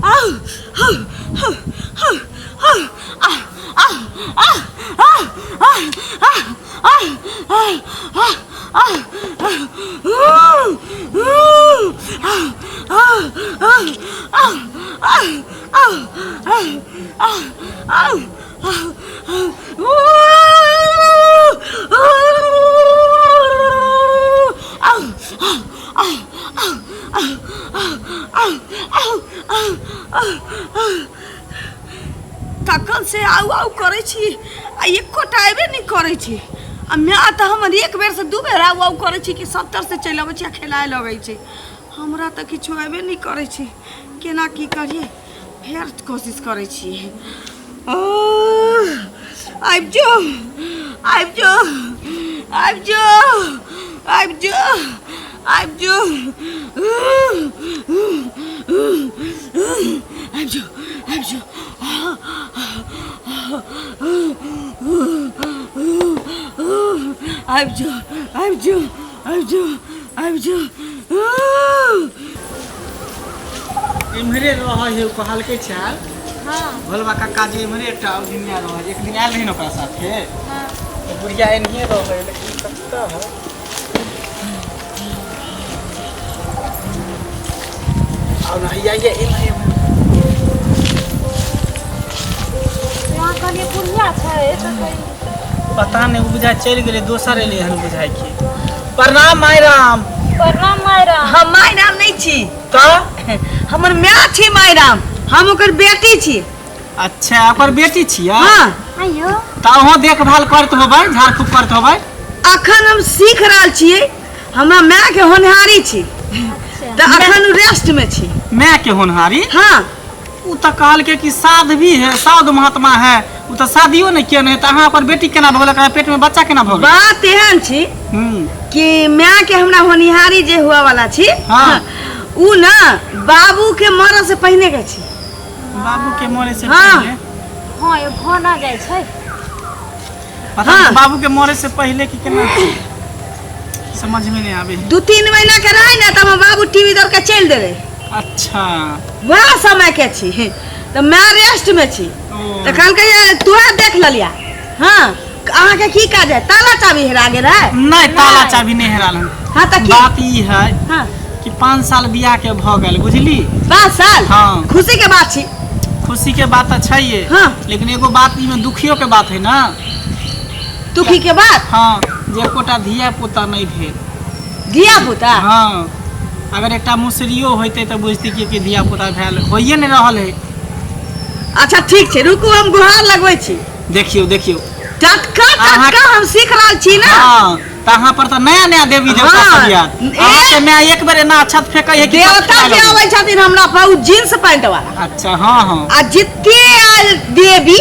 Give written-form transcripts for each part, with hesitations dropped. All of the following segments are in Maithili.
आउ आउ आउ आउ आउ आ आ आ आ आ आ आ आ आ आ ऊ ऊ आ आ आ आ आ आ आ आ आ तखन से आउ आउ करै छी आ एकोटा अयबे नहि करै छी आ माय तऽ हमर एक बेरसँ दू बेर आउ आउ करै छी कि सत्तर से चलि अबै छी आ खेलाय लगै छै। हमरा तऽ किछो अयबे नहि करै छै, केना की करियै? फेर कोशिश करै छियै। आबि जो, आबि जो, आबि जो, आबि जो, आबि जो, आबि जो, आबि जो, आबि जो, आबि जो, आबि जो, आबि जो। इम्हरे रहै है, कहलकै छल। हाँ। भोलबा काका जे इम्हरे एकटा दुनिया रहै, एक दिन आयल रही ने ओकरा साथे। हाँ। तऽ बुढ़िया एनहिए रहै, लेकिन कतऽ है? आउ ने, हैया हैया एम्हर एम्हर। यहाँ कहलियै बुढ़िया छै तऽ कही। पता नहि, ओ बुझाइ चलि गेलै, दोसर एलै हन बुझाइ की। प्रणाम माय राम। प्रणाम माय राम। हम माय राम नहि छी। तऽ हमर माय छी माय राम, हम ओकर बेटी छी। अच्छा, ओकर बेटी छियै? हाँ। आइयो। तऽ अहूँ देखभाल करैत होबै, झाड़ फूक करैत होबै? अखन हम सीख रहल छियै, हमरा माय के होनहारी छी तऽ अखन रेस्ट में छी। माय के होनहारी? हाँ। ओ तऽ कहलकै कि साध्वी है, साधु महात्मा है, ओ तऽ शादियो नहि केने है, तऽ अहाँ ओकर बेटी केना भऽ गेल? ओकरा पेट में बच्चा केना भऽ गेल? बात एहन छी कि माय के हमरा होनिहारी जे हुआ वाला छी, उ न बाबू के मरऽ से पहिने के छी। बाबू के मरे से हाँ। पहिले? हाँ, ये भऽ ना जाइ छै। पता हाँ। नहीं, बाबू के मरे से पहिले की केना समझ में नहीं आवे है। 2-3 महीना के रहे ने तऽ हमर बाबू टीवी दौड़ के चलि देले। अच्छा। वएह समय के छी तऽ माय रेस्ट में छी। ओ। तऽ कहलकै जे तोहे देख लेलिया। हाँ, अहाँके की काज है? ताला चाबी हेरा गेल है? नहीं, ताला चाबी नहीं हेराल हन। हाँ, तऽ की? बात ई है हाँ। कि 5 साल बियाह के भ गेल, बुझली? 5 साल? हाँ। खुशी के बात छी। खुशी के बात तऽ छैहे। हाँ। लेकिन एगो बात ई में दुखियो के बात है ना। दुखी के बात? हाँ, जे एकोटा धिया पुता नहीं भेल। धिया पुता? हाँ, अगर एकटा मुसरियो होइते तऽ बुझती कि धिया पुता भेल, होइए नहीं रहल है। अच्छा ठीक छै, रुकू हम गुहार लगबै छी। देखियौ देखियौ। टटका टटका हम सीख रहल छी ना। हाँ, तऽ अहाँ पर तऽ नया नया देवी देवता हाँ। सब याद। ए- अहाँ के माय एक बेर एना छत फेकै है कि देवता छत फेकाय जे लगै। आबै छथिन हमरा पर, उ जींस पैंट वाला। अच्छा, हाँ हाँ। आ जिते आयल देवी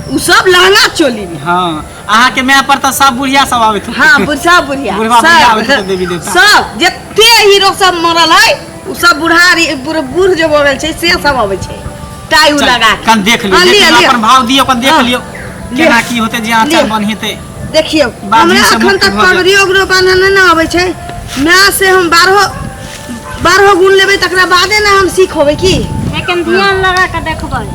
उ सब लहंगा चोली में। हाँ, अहाँ के माय पर तऽ सब बुढ़िया सब आबैत होतै। हाँ, सब बुढ़िया। बुढ़वा सब। बुढ़िया आबैत होतै देवी देवता। सब जते हीरो सब मरल है उ सब बुढ़ा बूढ़ जे भऽ गेल छै से सब अबै छै टाई उ चल, लगा के। कन देख लियौ, हाँ, देख लिअ, लियौ, लिअ। अपन भाव दियौ, कन देख हाँ। लियौ लिअ। केना की होतै जे आँचर लिअ। बन्हेतै। देखियौ, बाजी हमरा से अखन मुक्त तक भऽ जायत। पगड़ी उगड़ो बान्हऽ नहि ने अबै छै। माय से हम 12 गुण लेबै तकरा बादे ने हम सीखबै की। लेकिन ध्यान लगा के देखबै।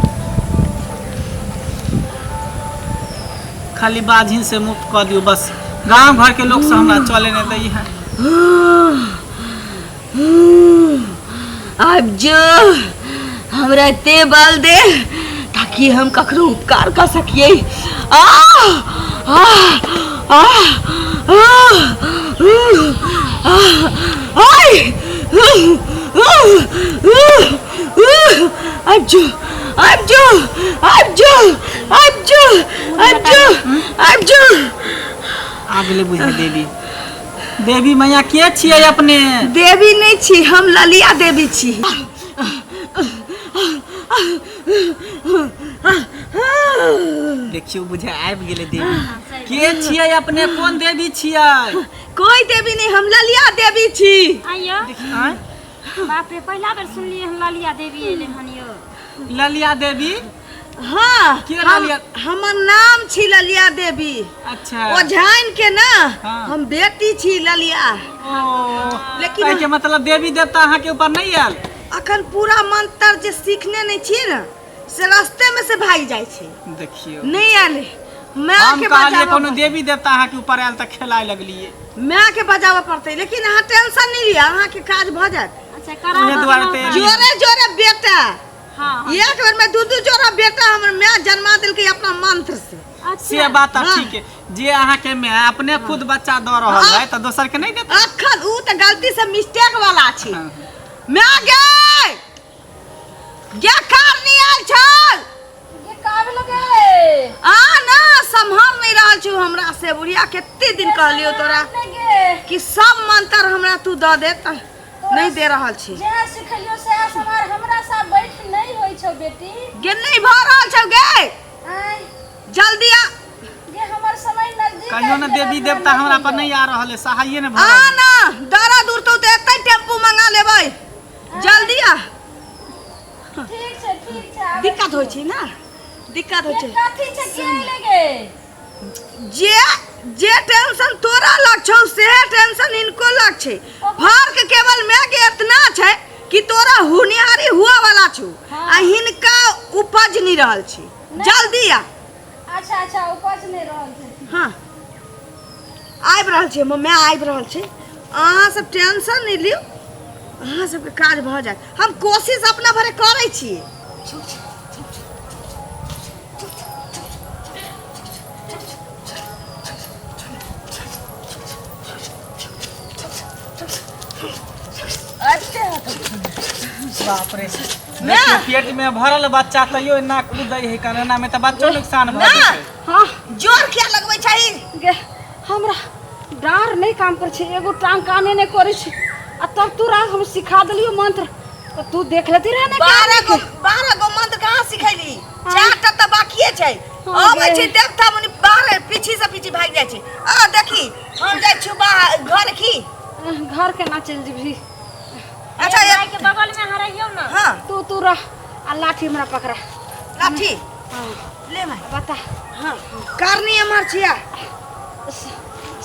खाली बाझिन से मुक्त कऽ दियौ बस। गांव घर के लोग सब हमरा चले नहि दै है। आब जो हमरा एते बल दे ताकि हम ककरो उपकार कऽ सकिए। आ आ आ आ आ आय आब जो, आब जो, आब जो, आब जो, आब जो, आब जो। आ गेलै बुझाइ देवी। देवी मैया के छियै अपने? देवी नहीं छी, हम ललिया देवी छी। देखियौ बुझाइ आबि गेलै देवी। के छियै अपने? कोन देवी छियै? कोई देवी नहीं, हम ललिया देवी छी। आइयो। आँय? बाप रे, पहिला बेर सुनलियै हन ललिया देवी एलै हन यौ। ललिया देवी? हाँ, के ललिया? हमर नाम छी ललिया देवी। अच्छा। ओझाइन के ना, हाँ। हम बेटी छी ललिया। ओ, लेकिन एहि के मतलब देवी देवता अहाँ के ऊपर नहीं आयल? अखन पूरा मंत्र जे सीखने नहि छियै ने से रास्ते में से भागि जाइ छै। देखियौ, नहि आयल है। माय हम के कहलियै बजाबऽ कोनो देवी देवता अहाँके ऊपर आयल तऽ खेलाय लगलियै। माय के बजाबऽ पड़तै, लेकिन अहाँ टेंशन नहि लिअ, अहाँके काज भऽ जायत। अच्छा, करा उहे दुआरे तऽ एलियै। जोरे जोरे बेटा। हाँ। एक बेर में दू दू जोड़ा बेटा हमर माय जन्मा देलकै अपना मंत्र से। से अच्छा। बात तऽ हाँ। ठीक है, जे अहाँके माय अपने खुद बच्चा दऽ रहल है तऽ दोसर के नहि देतै। अखन ऊ तऽ गलती से मिस्टेक वाला छै। हाँ। माय गे गे, कारनी आयल छल। ये का भेलो गे? आ ना सम्हार नहीं रहल छौ हमरा से। बुढ़िया, कते दिन कहलियौ तोरा नहि गे। कि सब मंत्र हमरा तू दऽ दे, तऽ नहीं दे रहल छी। जेहा सिखलियो सएह समार हमरा सा बैठ नहीं होइ छौ बेटी। गे, नहीं भऽ रहल छौ गे। आँय? जल्दी आ। गे, हमर समय नजदीक कहियो ने आबि गेल, देवी एखन देवता हमरा पर होइयौ। नहीं आ रहल है, सहाये ने भऽ आ रहल है। ना दर्द उठतौ तऽ एतै टेम्पू मंगा लेबै, जल्दी आ। ठीक छै, ठीक छै, आबै। दिक्कत होइ छै ना, दिक्कत होइ गे, छै। कथी छै? के अइले गे? जे जे टेंशन तोरा लग छौ सेहे टेंशन हिनको लग छै। फर्क केवल मैं के एतना छै कि तोरा हुनिहारी हुआ वाला छौ आ हिनका उपज नहीं रहल छै। जल्दी आ। अच्छा अच्छा, उपज नहि रहल छै। हाँ, आबि रहल छै मम्मी, आबि रहल छै। अहाँ सब टेंशन नहि लियौ, अहाँ सबके काज भऽ जायत। हम कोशिश अपना भरे करै छियै। बाप रे, देखियौ, पेट में भरल बच्चा तैयो एना कूदै है, कन एना में तऽ बच्चो नुकसान भऽ ना। जेतै। हाँ। जोर किया लगबै छही? गे, हमरा डाँर नहि काम करै छै, एगो टांग कामे नहि करै छै, आ तब तोरा हम सिखा देलियौ मंत्र, तऽ तू देख लेती रहे ने। 12 गो, 12 गो मंत्र कहाँ सिखैली? चार टा तऽ बाकिए छै। हाँ। अबै गे। छै देवता मुनि बाहर, पीछी से पीछी भागि जाइ छै। आ देखी, हम जाइ छी बाहर घर की। घर केना चलि जेबही? अच्छा, माय के बगल में अहाँ रहियौ ना। हाँ। तू तू रह आ लाठी हमरा पकड़ा। लाठी। हाँ। ले माय। बता। हाँ, कारनी हमर छिया।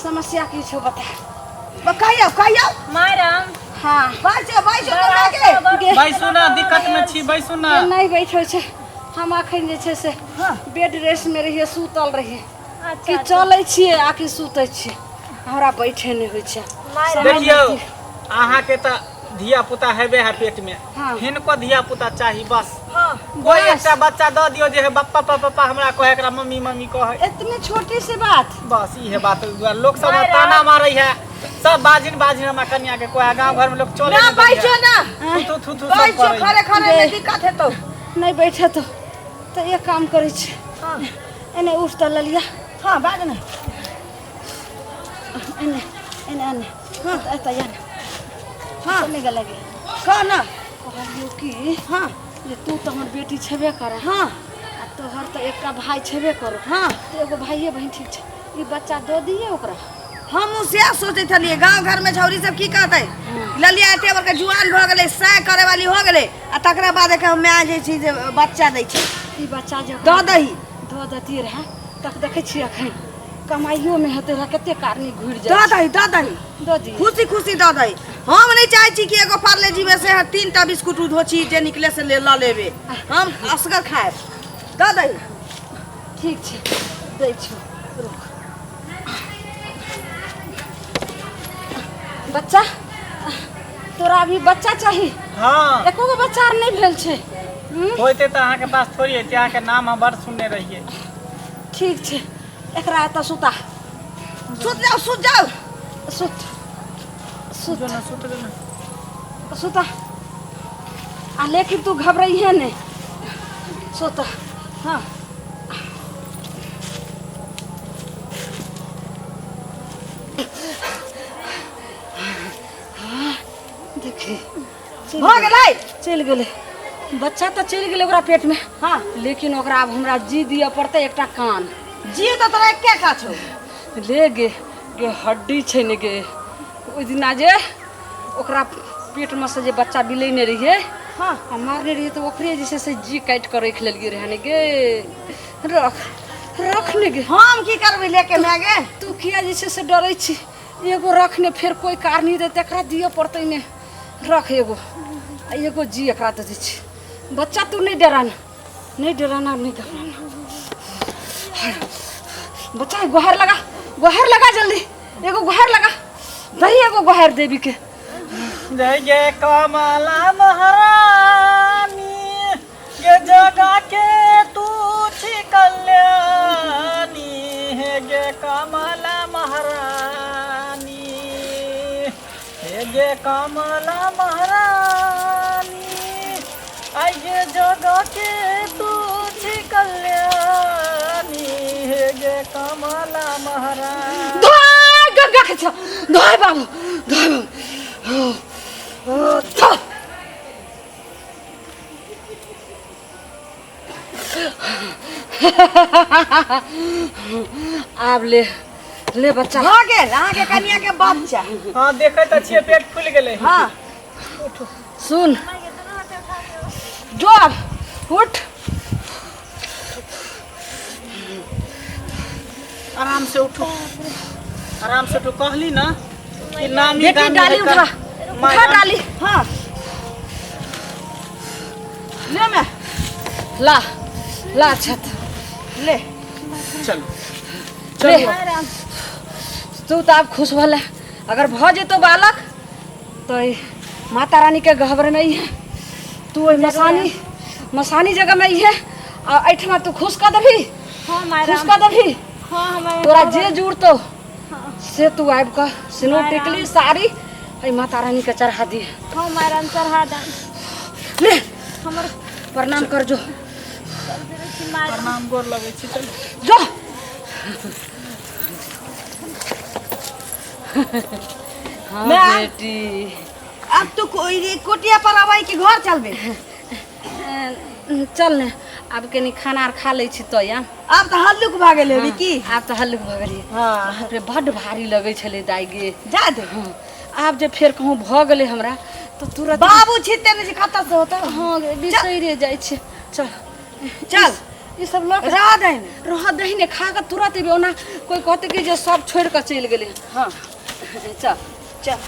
समस्या की छौ, बता। कहियौ, कहियौ। मैडम। हाँ। बाजो, बाजो तो माय गे। बैसू ना, दिक्कत में छी, बैसू ना। गे, नहि बैठै छै। हम अखन जे छै से हाँ। बेड रेस्ट में रहियै, सुतल रहियै। अच्छा। कि चलै छियै आ कि सुतै छियै, हमरा बैठे नहि होइ छै। समय देखियौ, नजदीक। अहाँके तऽ धिया पुता हेबे है पेट में। हाँ। हिनको धिया पुता चाही बस। हाँ। कोई बस। एकटा बच्चा दऽ दियौ जे हे पप्पा पप्पा हमरा कहे, एकरा मम्मी मम्मी कहे। इतनी छोटी सी बात? बस इहे बात दुआरे लोक सब हमरा ताना मारै है, सब बाजिन बाजिन हमरा कनिया के कहे, गांव घर में लोग चले ना। नहि दैए। बैठो ना। थू थू थू थू सब बैठो। करै है। खरे खरे में दिक्कत हेतौ। नहि बैठे तो तऽ एक काम करै छी। हाँ। एने उठ तऽ ललिया। हाँ, बाज ना। एने एने एने। हाँ। एतऽ या ने। हाँ। चले गेलै गे। कह ना। कहलियौ कि हाँ। जे तू तऽ हमर बेटी छेबे करे। हाँ। आ तोहर तऽ एकटा भाय छेबे करो। हाँ। तऽ एगो भाइये बहिन ठीक छै, ई बच्चा दऽ दियै ओकरा। हमहूँ सएह सोचैत छलियै, गाँव घरमे छौरी सब की कहतै, ललिया एते बड़का जुआन भऽ गेलै, सएह करे वाली हो गेलै, आ तकरा बाद एकर माय जे छै जे बच्चा दै छै। ई बच्चा जे दऽ दही। दऽ देतियै रहए तक देखै छियै अखन कमाइयोमे हेतै रहए, कते कारनी घुरि दऽ जाइ। दही, दऽ दही। दऽ दियै। खुशी खुशी दऽ दही। हम नहि चाहै छी कि एगो पार्ले जी में से तीन टा बिस्कुट उधो छी जे निकले से ले लऽ लेबे, हम असगर खायब। दऽ दही। ठीक छै, दै छियौ, रुक। बच्चा, तोरा अभी बच्चा चाही? हाँ। एको गो बच्चा आर नहि भेल छै, हम्म? होइते तऽ अहाँके पास थोड़ी होइते, अहाँके नाम हम बड़ सुनने रहियै। ठीक छै, एकरा एतऽ सुता। सुत जाउ, सुत जाउ। सुत, सुत। जो ना, सुत जो ना। सुता आ, लेकिन तू घबराइहे नहि, सुत। हाँ। देखी। भऽ गेलै। चलि गेलै बच्चा, तऽ चलि गेलै ओकरा पेटमे। हाँ। लेकिन ओकरा आब हमरा जी दिअ पड़तै एकटा कान। जी तऽ तोरा एके टा छौ। ले गे, गे हड्डी छै ने गे, ओहि दिना जे ओकरा पेटमे से जे बच्चा बिलेने रहियै आ मारने रहियै, तऽ ओकरे जे छै से जी काटि कऽ राखि लेलियै रहए ने गे। रख, रख ने गे। हम की करबै लेके माय गे? तू किया जे छै से डरै छी? एगो रख ने, फेर कोइ कारनी दे तकरा दिअ पड़तै ने। रख एगो। आ एगो जी एकरा दऽ दै छी। बच्चा तू नहि डराना, नहि डराना, नहि घबराना बच्चा। गुहार लगा, गुहार लगा जल्दी, एगो गुहार लगा दही, एगो गुहार देवी के। जय जय कमला महारानी गे जगा के तू छी कल्याणी, हे गे कमला महारानी, हे गे कमला महारानी, आई गे जगा के तू छी कल्याणी, हे गे कमला महारानी। धोय गंगा के छा, धोय बाबू, धोय बाबू, धो। आब ले ले बच्चा। भऽ गेल अहाँके कनिया के बच्चा। हाँ, देखै तऽ छियै पेट फुलि गेलै। हाँ सुन, जो आब उठ। आराम से उठो, आराम से उठो। कहली ना कि नानी बेटी गामी डाली है उठा, माय उठा डाली। हाँ ले मैं ला ला छत ले। चलो ले। चलो। तू तऽ आब खुश भले। अगर भऽ जेतौ बालक तऽ ई माता रानी के गहबर में है तू, ओहि मसानी मसानी जगह में है आ एहिठमा तू खुश कऽ देबही। हाँ माय खुश राम। कऽ देबही। हाँ हमारे तोरा जे जुड़तौ से तू आबि कऽ सिनूर टिकली साड़ी एहि माता रानी के चढ़ा दिहे। हाँ माय राम, चढ़ा दे। ले हमर प्रणाम कर जो। माय राम। प्रणाम, गोर लगै छी, चलू। जो। हाँ माय। बेटी। अब तू कोई कोटिया पर आबै कि घर चलबे? चल ने आब, कनी खाना आर खा लै छी तऽ या। आब तऽ हल्लुक भऽ गेल हेबी की? आब तऽ हल्लुक भऽ गेलियै। हाँ बाप रे, बड्ड भारी लगै छलै दाइ गे। जा दे। हँ, आब जे फेर कहूँ भऽ गेलै हमरा तऽ तुरंत बाबू छिते नहि छै, कतऽ से होतौ? हँ गे, बिसैरे जाइ छै। चल। चल। ई सब लऽ कऽ रह दे ने। रह दही ने, खा कऽ तुरंत एबै। ओना कोइ कहतै कि जे सब छोड़ि कऽ चलि गेलै। हाँ चल। चल।